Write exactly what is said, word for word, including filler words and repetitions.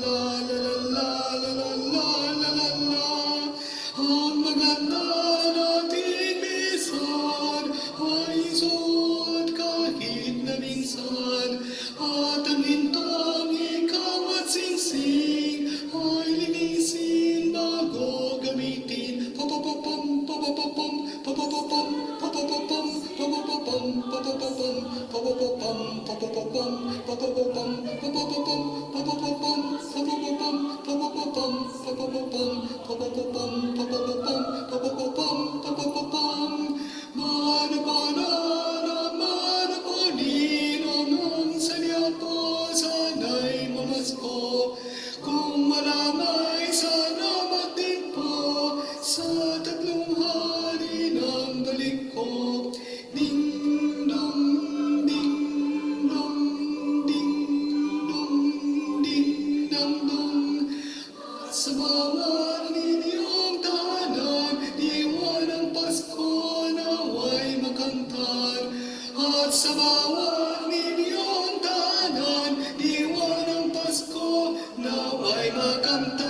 la la la la la la la la la la la. Ang maganda nating bisan ay isuot kahit na minsan, at ang gintong ikawat singsing ay linisin bago gamitin. Papapapam, papapapam, papapapam, papapapam, papapapam, papapapam, papapapam, papapapam, papapapam, papapapam, papapapam, papapapam, papapapam, papapapam, papapapam, papapapam, papapapam, papapapam. Manapanan a manapanin, onong sanay apo sanay mamasko. Kung wala may sanamat din po, sa tatlong hari nang balik ko. Ding dong, ding dong, ding dong, ding dang dong. Sa bawat ninyong tanan, diwa ng Pasko naway makamtan. At sa bawat ninyong tanan, diwa ng Pasko naway makamtan.